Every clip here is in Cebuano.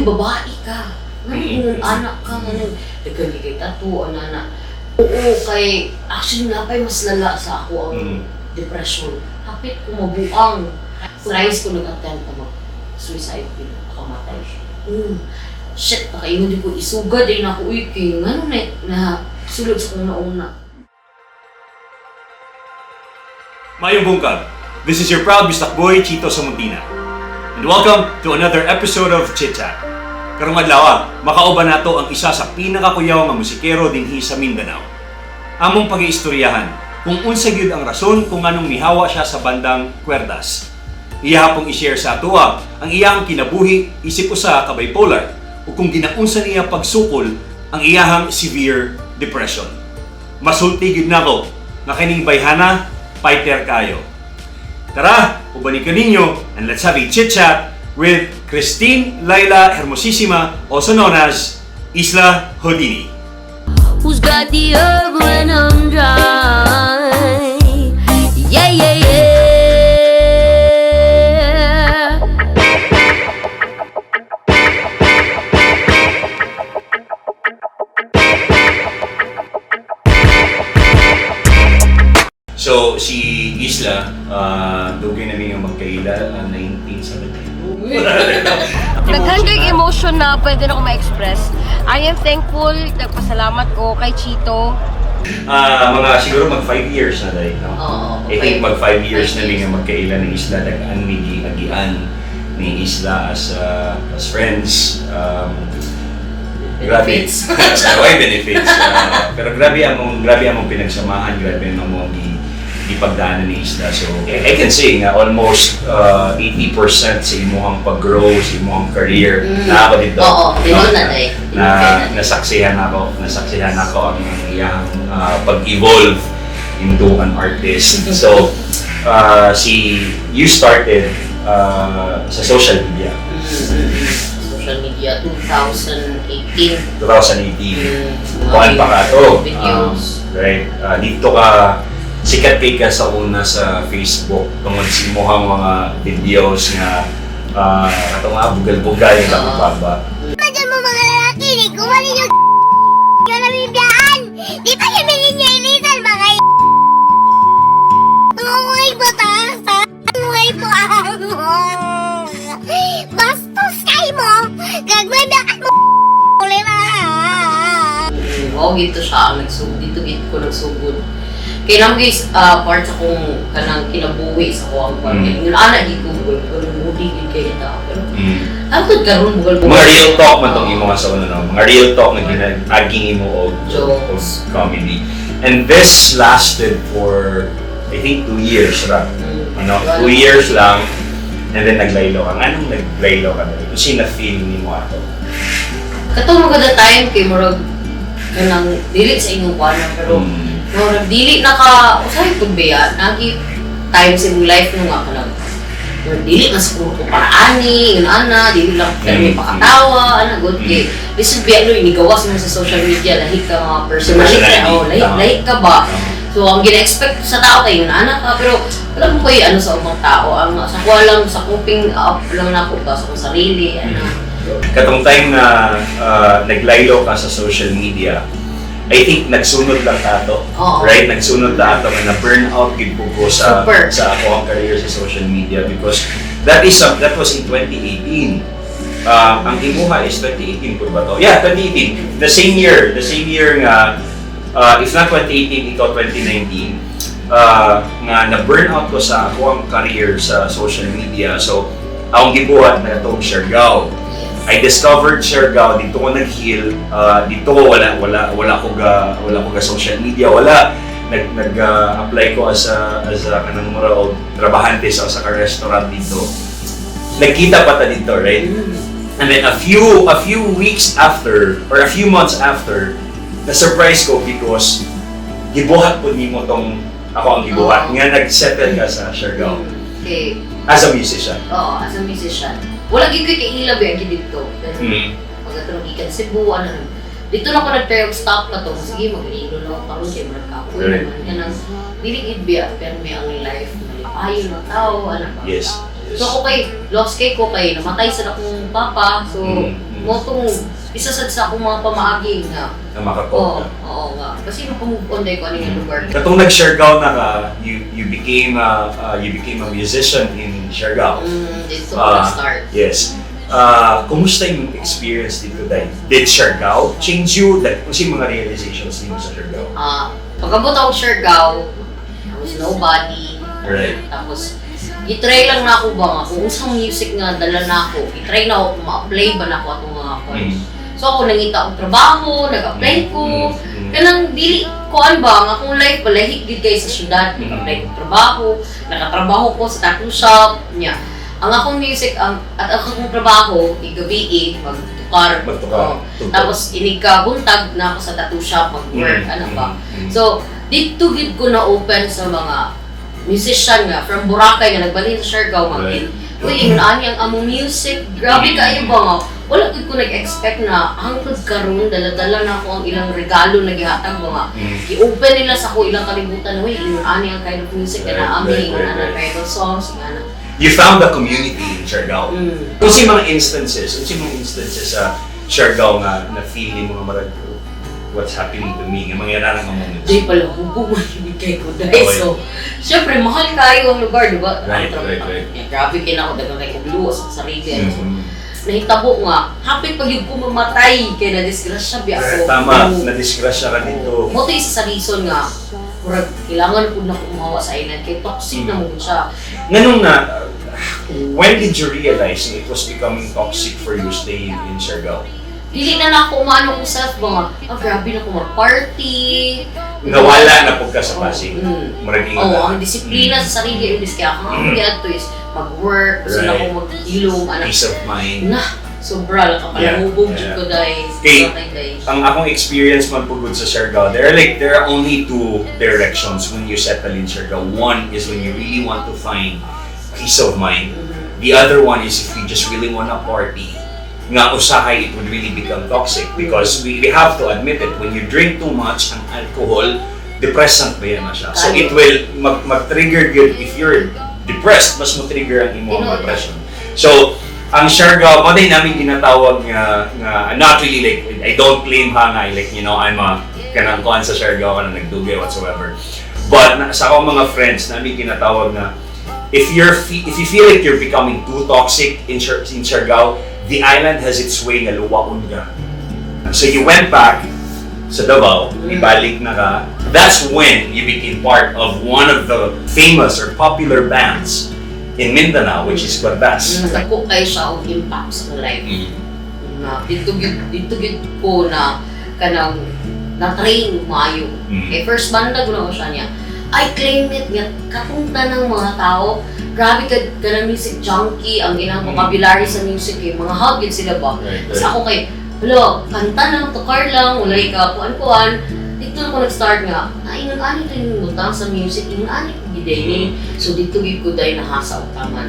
Babae ka? Ngano anak ka? Ngano daghan kay tattoo, ana ana. Oo, kay actually napay mas lala sa ako ang depression. Hapit ko mabuang. Thrice ko nag-attempt na mag-suicide pero makamatay. Shit, nakaingon di ko isugad ay naku, uy, kay ngano na, na sulod sa kong nauna. Maayong buntag. This is your proud Bisdak boy, Chito Samontina. And welcome to another episode of Chit Chat. Karong adlaw, makauban nato ang isa sa pinakakuyaw nga musikero dinhi sa Mindanao. Among pag-iistoryahan kung unsa gyud ang rason kung anong mihawa siya sa bandang Cuerdas. Iya pong i-share sa atoa ang iyang kinabuhi isip usa ka bipolar ug kung ginaunsa niya pagsukol ang iyahang severe depression. Masulti gyud nako nga kining bayhana fighter kayo. Tara, ubani kaninyo and let's have a chit-chat with Christine Laila Hermosissima, also known as Isla Houdini. Who's got the herb when I'm dry? Yeah. So, si Isla, dugay na nga magkaila, 1972. Daghan kay emotion na pwede na ko ma-express. I am thankful, nagpasalamat ko kay Chito. Ah, mga siguro mag 5 years na dahil, no? Oo. I think mag 5 years na 5 mi years. nga magkaila ni Isla, daghan mi giagian ni Isla as friends. Grabe. Benefits. Way benefits. Pero grabe among pinagsamahan, grabe among gipagdaanan ni Isla. So I can say nga almost 80% sa imuhang pag-grow, sa imuhang career, na ako dito. Oo, tinuod na, day. Na Tinuod na. nasaksihan ako ang iyang pag-evolve into an artist. So si you started sa social media. Social media, 2018. 2018. Kuan pa ka to. Videos. Right. Dito ka sikat kay ka sa una sa Facebook tungod sa imuhang mga videos nga katong nga bugal-bugal nga baba. Diyan mo mga lalaki, ni kuha ninyo yung namibiyaan. Di pa kami ninyo ilisan, mga Nguhay po ta, nguhay po ang Bastos kay mo, gagmay mo uli na. Wow, dito siya ang nagsugod. Dito gid ko nagsugod. Kay nang guys, part sa kong kanang kinabuhi sa ko ang kwan. Yung ana di ko bugal bugal moody gid kay ta. Pero hangtod karon bugal bugal. Mga real talk man tong imo nga sa una, no? Mga real talk nga ginaging imo og Jokes. Og comedy. And this lasted for, I think, 2 years ra. Ano, 2 years lang and then naglaylo ka. Anong naglaylo ka dali? Kung sino feel nimo ato? Katong mga time kay murag kanang dili sa inyong kuan pero murag dili na ka usahay pud ba nagi time sa imong life no nga kanang murag dili na siguro ko para ani yun ana dili lang pero may pakatawa ana good kay lisod biya no inigawas mo sa social media, lahi ka mga personality. Personality. Oh, lahi lahi ka ba. So ang gina-expect sa tao kay yun ana ka, pero wala mo koy ano sa ubang tao. Ang sa kuha lang, sa coping up lang nako ba sa akong sarili ana. Katong time na naglaylo ka sa social media, I think nagsunod lang ta ato. Oo. Right? Nagsunod ta ato nga na burnout gid po ko sa Super. sa ako ang career sa social media because that was in 2018. Ang imuha is 2018 po ba to? Yeah, 2018. The same year nga, if not 2018, ikaw 2019, nga na burnout ko sa ako ang career sa social media. So, akong gibuhat na itong Siargao. I discovered Siargao, dito ko nag-heal, dito ko wala ko ga social media, wala. Nag nag apply ko as a kanang mura og trabahante sa usa ka restaurant dito. Nagkita pa ta dito, right? And then a few weeks after or a few months after, na-surprise ko because gibuhat po nimo tong ako ang gibuhat Oo. nga nag-settle ka sa Siargao Okay. As a musician. Oo, as a musician. Wala gyud ko'y kaila ba gyud dito. Pero pagkatulog gikan Cebu, ano, dito na ko nag-try og stop ka to. Sige, mag-ilo na ako karon kay murag kapoy naman. Kanang dili gid biya pero may ang life malipayon ng tao, ano ba? Yes. So ako kay lost kay ko kay namatay sa akong papa. So mao tong isa sad sa akong mga pamaagi nga. Na maka-cope Oo, ka. oo nga. Kasi maka-move on dahil ko ani nga lugar. Katong nag-Siargao na ka, you became a musician in Siargao. Dito ko Ah, na-start. Yes. Kumusta yung experience dito dahil? Did Siargao change you? Like, kung yung mga realizations nimo sa Siargao? Ah, pag-abot ako sa Siargao, I was nobody. Tapos, gitry lang na ako ba nga, kung unsang music nga dala na ako, gitry na ako kung ma-apply ba na ako atong mga kwan. So ako nangita og trabaho, nag-apply ko. Kanang dili kuan ba nga akong life balahig gid kay sa syudad, nag-apply ko trabaho, nakatrabaho ko sa tattoo shop niya. Ang akong music ang at ang akong trabaho igabi magtukar. Magtukar. Oo. Tugtog. Tapos inig ka buntag na ako sa tattoo shop mag-work, ano ba. So didto gid ko na open sa mga musician nga from Boracay nga nagbalhin sa Siargao nga uy, ingon ani ang among music, grabe kaayo ba nga wala gid ko nag-expect na hangtod karon dala-dala na ako ang ilang regalo na gihatag ba nga i-open nila sa ako ilang kalibutan, uy, ingon ani ang kind of music nga naami, ingon ani ang kind of songs nga na. You found the community in Siargao. Kung sa mga instances sa Siargao nga na feel mo nga marag "What's happening to me?" nga mga nga moments? Di pala hubog man yung kay ko dahil. So, syempre, mahal kayo ang lugar, di ba? Yeah, grabe kay na ako, dagang kay kong sa sarili. Ano. So, nahitabo nga, hapit pag yung ko mamatay, kay na disgrasya biya ako. Tama, Oo. na-disgrasya ka dito. Mao to isa sa reason nga, murag, kailangan po na kumawa sa island, kay toxic na mo siya. Nganong na, when did you realize it was becoming toxic for you staying in Siargao? Dili na na ako umaano kong self ba nga, ah, grabe na ko mag-party. Nawala na pud ka sa Pasig. Murag ingon Oo, na. ang disiplina sa sarili, imbis kaya ako ang mm. to is mag-work, gusto na akong mag-ilom, anak. Peace of mind. Na, sobra lang ka pala, hubog jud ko dahil. Kay- Ang akong experience man pugod sa Siargao, there are only two directions when you settle in Siargao. One is when you really want to find peace of mind. The other one is if you just really want to party. Nga usahay it would really become toxic because we have to admit it, when you drink too much, ang alcohol, depressant ba yan na siya? So it will mag-trigger good. If you're depressed, mas mo-trigger ang imong Tinuod. Depression. So ang Siargao mo din namin ginatawag nga not really, like, I don't claim ha nga like I'm a kanang kuan sa Siargao kanang nagdugay whatsoever, but na, sa akong mga friends namin ginatawag na if you feel like you're becoming too toxic in Siargao, the island has its way nga luwaon ka. So you went back sa Davao, ibalik na ka. That's when you became part of one of the famous or popular bands in Mindanao, which is Cuerdas. Dako kay siya og impact sa akong life. Na didto gyud ko na kanang na-train maayo. Eh, first banda ko na ko siya niya. I claim it nga katong tanang mga tao, grabe ka kanang music junkie, ang ilang vocabulary sa music eh, mga hug yun sila ba. Tapos ako kay, hala, kanta lang, tukar lang, walay ka, kuan-kuan. Didto na ko nag-start nga, ah, ingon ani to yung butang sa music, ingon ani ko giday ni. So didto gyud ko dahil nahasa og taman.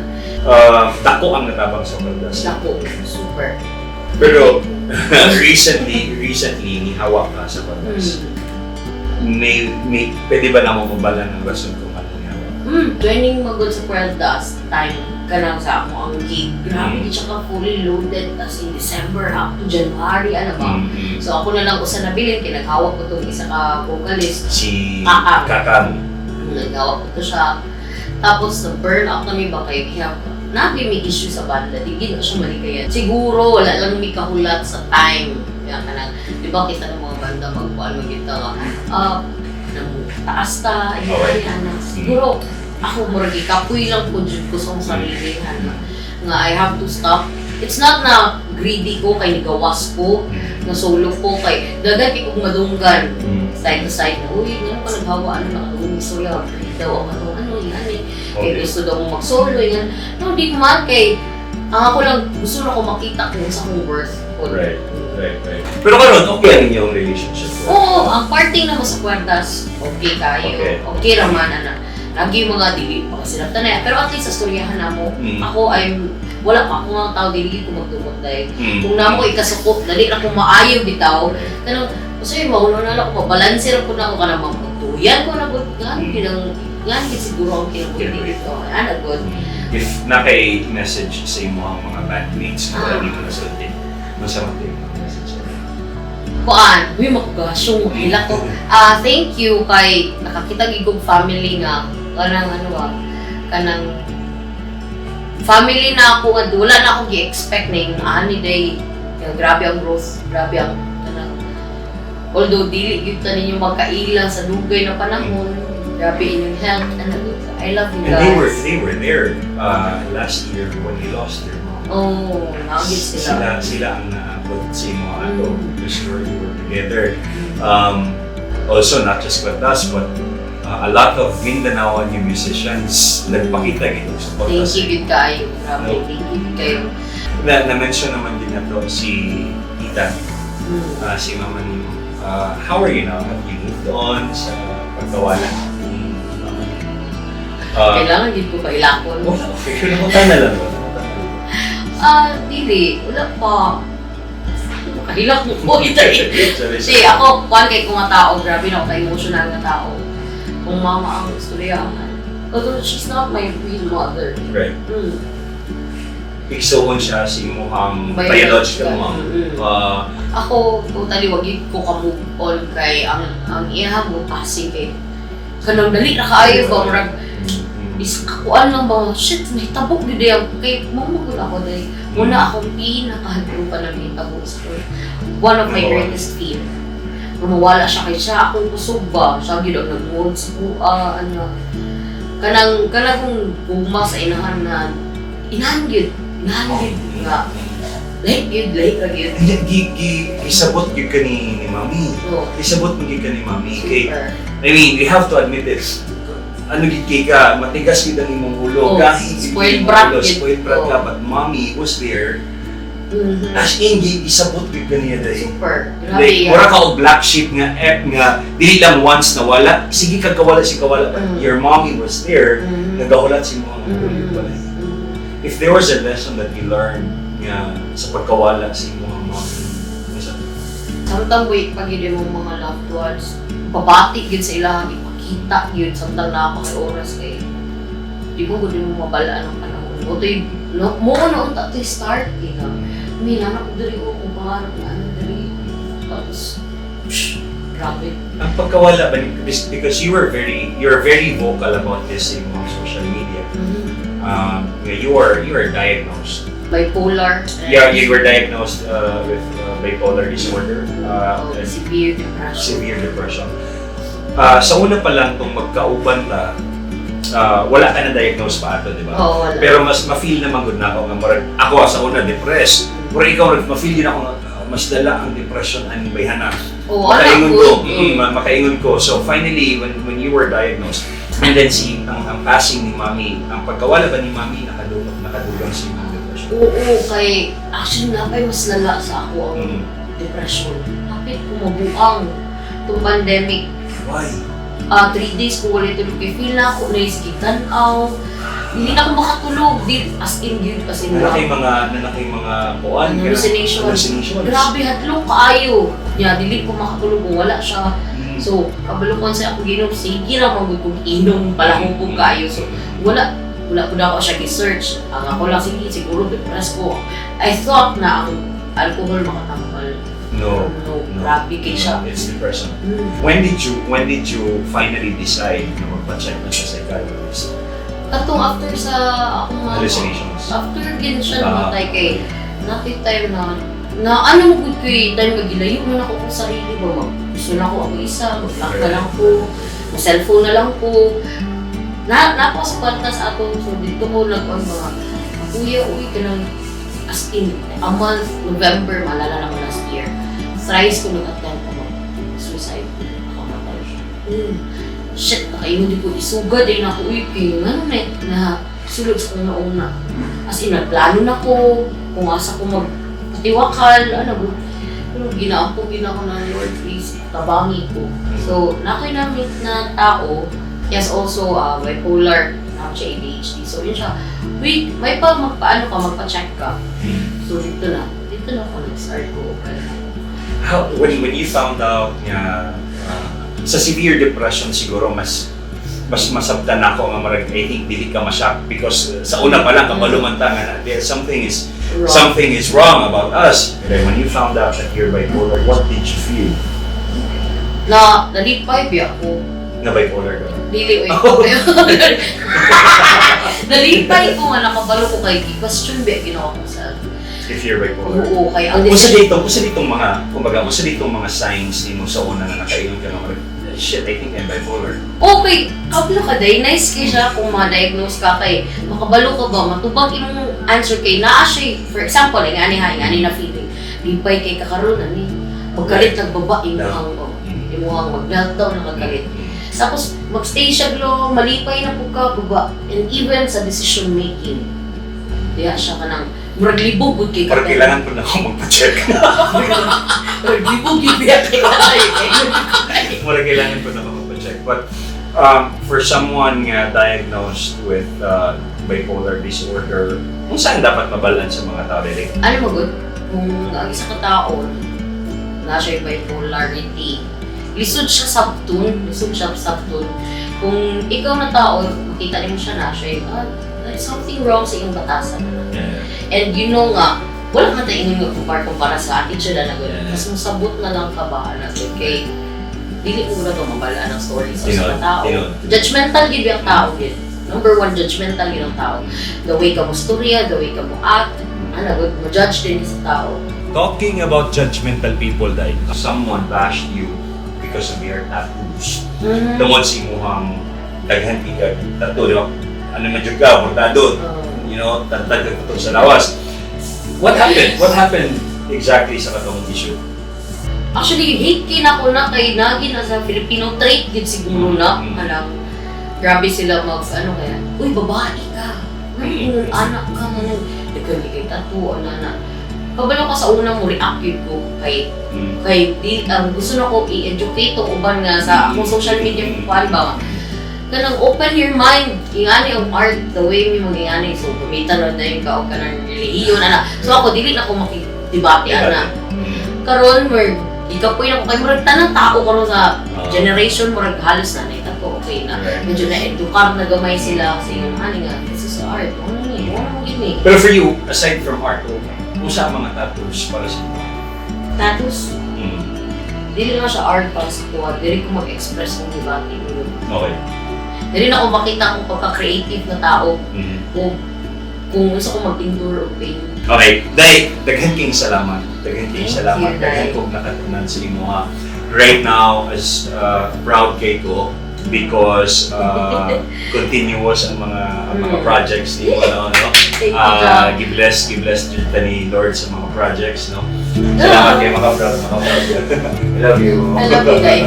Dako ang natabang sa Cuerdas. Dako, super. Pero recently, nihawa ka sa Cuerdas. May, pwede ba namo mabalan ang rason kung ano nihawa? Joining magod sa Cuerdas, time kanang sa ako ang gig. Grabe, di siya ka fully loaded. Tas in December up to January, ano ba? So ako na lang usa nabilin, kay naghawak ko tong isa ka vocalist. Si Kakang. Kakang. Naghawak ko to siya. Tapos na burn out kami ba kay we have nabi may issue sa banda, di gid na siya malikayan. Siguro wala lang mi kahulat sa time. Kaya kanang, di ba kita ng mga banda magkuan magita nga, ah, nang taas ta, ayun, ana. Siguro ako murag ikapoy lang ko jud ko sa akong sarili ana nga I have to stop. It's not na greedy ko kay nigawas ko, na solo ko kay dagan kay kog madunggan side to side na, uy, ngano ka naghawa, ano, nakadungog istorya, greedy daw ang atong ano, yan eh. Kay gusto daw mo mag-solo, yan. No, di man, kay, ang ako lang, gusto na ko makita kung sa akong worth. Right. Pero karon okay ang inyong relationship? Oo, ang parting na mo sa Cuerdas, okay kayo. Okay raman, ana. Lagi yung mga dili pa kasi na. Pero at least sa storyahan na mo, ako I'm, wala pa ako nga tao, dili ko magdumot dahil. Kung namo ikasuko, dali ra ko maayo bitaw. Kanang, kasi mauna na lang ako, mabalanse ra ko na ako kanang magtuyan ko na gud ngan kinang ngan gid siguro ang kinabuhi Kinabuhi. dito. Ana good. If naa kay message sa imo ang mga bandmates na wala dito nasulti, unsa man yung mga message sila? Kuan, uy, makugasyong, makilak ko. Ah, thank you kay nakakita gyud kog family nga kanang ano ah, kanang family na ako nga wala na ako gi-expect na yung ani day nga grabe ang growth, grabe ang kanang, although dili gyud ta ninyo magkaila sa dugay na panahon, grabe inyong health and I love you And guys. they were there last year when you lost your mom. Oh, naagit sila. Sila ang naabot sa imo ato because you were together. Also, not just with us, but a lot of Mindanao new musicians nagpakita gyud og suporta Thank sa you gyud kaayo. Grabe, No. thank you gyud kayo. Na-mention naman din na to si Tita, si mama nimo. How are you now? Have you moved on sa pagkawala ni mama nimo? Kailangan gyud ko pailakon. Wala, okay. Nakuta na lang. Nakuta na lang. Ah, dili. Wala pa. Makahilak mo ko ito eh. Sorry, Kasi sorry. ako, kuan kay ko nga tao, grabe na ako ka-emotional nga tao. Kung mama ang istoryahan. Although she's not my real mother. Igsuon siya sa imuhang biological mom. Ako, totally, wag gyud ko ka-move on kay ang iya mo passing kay kanang dali na kaayo ba, murag is kakuan lang ba, shit, nahitabo gyud yung kay mama gud ako dahil muna akong pinakahadlok pa na nahitabo sa one of my Oo. Greatest fear. Mawala siya kay siya akong kusog ba, siya gyud ang nag-mold sa kuha, ano, kanang kanang kung gugma sa inahan na inahan gyud nga lahi ra gyud. Ay, gisabot gyud ka ni mami. So Gisabot mo gyud ka ni mami. Kay, super. I mean, we have to admit it. Ano gyud kay ka, matigas gyud ang imong ulo. Oh, Gahi gyud spoiled imong brat ulo, gyud. spoiled brat ka, Oh. but mommy was there. As in, gisabot gyud ka niya dahil. Super grabe Like, yan. mura ka og black sheep nga eh, nga dili lang once na wala, sige kag kawala si kawala, but your mommy was there, nagahulat si mo ang ulo. If there was a lesson that you learned nga sa pagkawala sa imong mommy, unsa? Samtang wait pag yun yung mga loved ones, babati yun sa ilang ipakita yun samtang naa pa kay oras kay di mo gud mo mabalaan ang panahon mo to'y no, mo na unta to start eh nga may nanak ko diri o kung pangarap na ano diri, tapos psh, grabe. Ang pagkawala ba because you're very vocal about this in mga social media. You are diagnosed. Bipolar. Yeah, you were diagnosed with bipolar disorder Oh, and severe depression. Severe depression. Sa una pa lang kung magkauban ta, wala ka na diagnose pa ato, di ba? Oo, wala. Pero mas ma-feel naman gud na ako nga murag ako sa una depressed. Pero ikaw ma-feel din ako nga mas dala ang depression ang bayhana. Oo, anak Makaingon ko. ko. Makaingon ko. So finally, when you were diagnosed, and then si ang passing ni mami, ang pagkawala ba ni mami nakadugang sa imong depression? Oo, kay actually napay mas lala sa ako ang depression. Hapit ko mabuang itong pandemic. Why? Ah, 3 days ko wala tulog. Kay feel na ako na sige tan-aw. Hindi na ako makatulog. Di, as in yun, as in Naa kay mga kuan, Hallucination. Hallucinations. Grabe, hadlok kaayo. Nya, dili ko makatulog kung wala siya. So, kabalo ko sa akong ginom, sige ra man gud kong inom, palahubog kaayo. So, wala ko na ako siya gi-search. Ang ako lang, sige, siguro depressed ko. I thought na ang alcohol makatanggal. No. No, No. grabe kay siya. No, it's depression. When did you finally decide na magpa-check na sa psychiatrist? Katong after sa akong mga Hallucinations. After gin siya namatay kay natin time na na ano mo gud kay time nga gilayo man ako kung sarili ba, mag gusto na ako ako isa, mag na lang ko, mag cellphone na lang ko na nako sa kwarta sa ato. So dito ko nag on mga kuya, uy, kanang as in a month, November, maalala na ko last year, thrice ko nag-attempt ko mag suicide, makamatay siya. Shit, nakaingon di ko isugad ay nako, uy, kay ngano na na sulod sa kong nauna. As in, nagplano na ko, kung asa ko magpatiwakal, ano, pero ginaampo gina ko na, "Lord, please, tabangi ko." So, nakoy na-meet na tao, he has also bipolar, na siya ADHD. So, yun siya, wait, may pa magpaano ka, magpa-check ka. So, dito na ako nag-start ko. Okay. How when you found out nga sa severe depression siguro mas Mas masabtan ako nga marag I think dili ka ma-shock because sa una pa lang kabalo man ta nga na there something is Wrong. Something is wrong about us. Okay, when you found out that you're bipolar, what did you feel? Na, nalipay biya ko. Na bipolar ka? Dili, oy. Oh. Nalipay ko nga nakabalo ko kay question biya ginawa ko sa If you're bipolar. Oo, kay ang Usa ditong mga, kumbaga, usa ditong mga signs nimo sa una na nakaingon ka nga marag, "Shit, I think I'm bipolar." Okay, kablo ka day, nice kay siya kung ma-diagnose ka kay makabalo ka ba, matubag imong answer kay naa siya. For example, ingani ha, ingani na feeling. Lipay kay kakaroon ani. Pagkalit nagbaba imuhang oh, imuhang mag-meltdown na kagalit. Tapos magstay siya glo, malipay na pud ka baba. And even sa decision making. Diya siya kanang murag libog gud kay Parang kailangan ko na ako magpa-check. Murag libog gyud biya kay ka. Mura kailangan ko na ako magpa-check. But for someone nga diagnosed with bipolar disorder, kung saan dapat mabalan sa mga tao dili? Ano mo gud? Kung ang isa ka tao na siya bipolarity, lisod siya sabton, lisod siya sabton. Kung ikaw na tao, makita nimo siya na siya, ah, there's something wrong sa iyong batasan. And you know nga, wala ka tayo ingon nga kumpara sa attitude na gud. Mas masabot na lang ka ba na kay dili mo na to mabalaan ang story sa Tinuod, sa tao. tinuod. Judgmental gyud ang tao gyud. Number one, judgmental gyud ang tao. The way ka mo storya, the way ka mo act, ano gud, mo judge din sa tao. Talking about judgmental people, like someone bashed you because of your tattoos. Tungod sa imuhang daghan ka tattoo, di ba? Ano man jud ka, bordado, tantag ka tattoo sa lawas. What happened? What happened exactly sa katong issue? Actually, hate kay nako na kay nagi na sa Filipino trait gid siguro na. Alam. Grabe sila mag ano kaya. "Uy, babae ka. Uy, anak ka ano. Daghan kay tattoo ana na." Kabalo ka sa una mo react gyud ko kay kay di ang gusto na ko i-educate og uban nga sa akong social media ko kuan ba kanang open your mind, ingani ang art, the way mi magingani, so gamitan na dayon ka og kanang relihiyon ana. So ako dili na ko makidebate ana. Karon mer ikapoy na ko kay murag tanang tao karon sa generation murag halos na na ko okay na, medyo na edukar na gamay sila kasi yung ani nga this is art, ano ni ano mo gini. Pero for you, aside from art, usa ang mga tattoos para sa imo? Tattoos, dili na siya art para sa kuha, dili ko mag-express ng debate. Dili na ko makita akong pagka-creative na tao o kung gusto ko mag-endure og pain. Okay, Day, daghan king salamat. Daghan king Thank salamat. you, Daghan Day. Kong nakatunan sa imo ha. Right now, as proud kay ko because continuous ang mga projects nimo, no? Thank you, Ah, Jack. gi-bless jud ta ni Lord sa mga projects, no? Salamat kay maka-proud, maka-proud. I love you. I love you, Day.